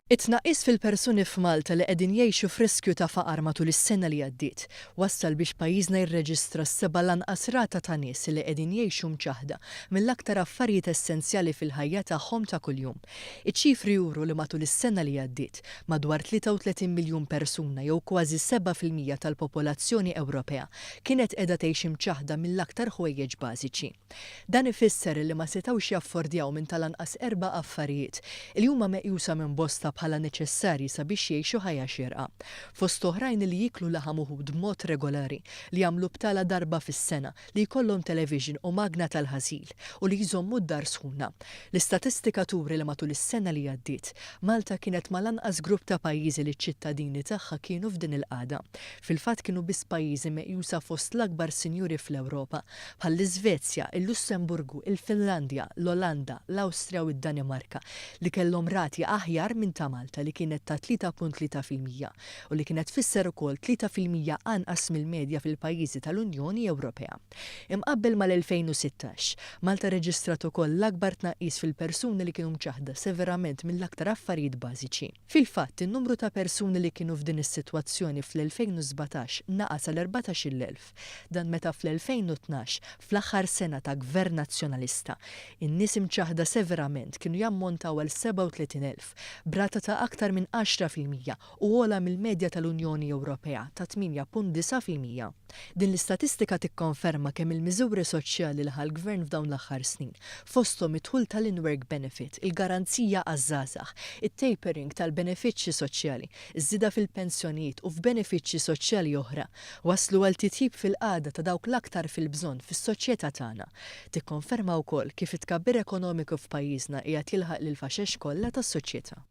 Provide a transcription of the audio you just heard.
It-tnaqqis fil-persuni f'Malta li qegħdin jgħixu f'riskju ta' faqar matul is-sena li għaddiet, wassal biex pajjiżna jirreġistra s-seba' l-anqas rata ta' nies li qegħdin jgħixu mċaħħda mill-aktar affarijiet essenzjali fil-ħajja tagħhom ta' kuljum. Iċ-ċifri juru li matul is-sena li għaddiet, madwar 33 miljun persuna jew kważi 7% tal-popolazzjoni Ewropea kienet qiegħda tgħix imċaħħda mill-aktar ħwejjeġ bażiċi. Dan ifisser li ma setgħux jaffordjaw minn tal-anqas erba' affarijiet li huma meqjusa minn bosta bħala neċessarji sabiex jgħixu ħajja xierqa. Fost oħrajn li jieklu laħam u ħut b'mod regolari, li jagħmlu btala darba fis-sena, li jkollhom television u magna tal-ħasil, u li jżommu d-dar sħuna. L-istatistika turi li matul is-sena li għaddiet, Malta kienet mal-anqas grupp ta' pajjiżi li ċ-ċittadini tagħha kienu f'din il-qagħda. Fil-fatt kienu biss pajjiżi meqjusa fost l-akbar sinjuri fl-Ewropa, bħall-Iżvezja, il-Lussemburgu, il-Finlandja, l-Olanda, l-Awstrija u d-Danimarka, li kellhom rati aħjar minn ta' Malta li kienet ta' 3.3% u li kienet tfisser ukoll 3% anqas mill-medja fil-pajjiżi tal-Unjoni Ewropea. Imqabbel mal-2016, Malta rreġistrat ukoll l-akbar tnaqqis fil-persuni li kienu mċaħħda severament mill-aktar affarijiet bażiċi. Fil-fatt, in-numru ta' persuni li kienu f'din is-sitwazzjoni fl-2017 naqas għal 14,000. Dan meta fl-2012, fl-aħħar sena ta' Gvern Nazzjonalista, in-nies imċaħħda severament kienu jammontaw għal 37,000, b'rata ta' aktar minn 10% u ogħla mill-medja tal-Unjoni Ewropea ta' 8.9%. Din l-istatistika tikkonferma kemm il-miżuri soċjali li ħa l-Gvern f'dawn l-aħħar snin, fosthom id-dħul tal-in-work benefit, il-garanzija għaż-żgħażagħ, it-tapering tal-benefiċċji soċjali, iż-żieda fil-pensjonijiet u f'benefiċċji soċjali oħra, wasslu għal titjib fil-qagħda ta' dawk l-aktar fil-bżonn fis-soċjetà tagħna. Tikkonferma wkoll kif it-tkabbir ekonomiku f'pajjiżna qiegħed jilħaq lill-faxex kollha tas-soċjetà.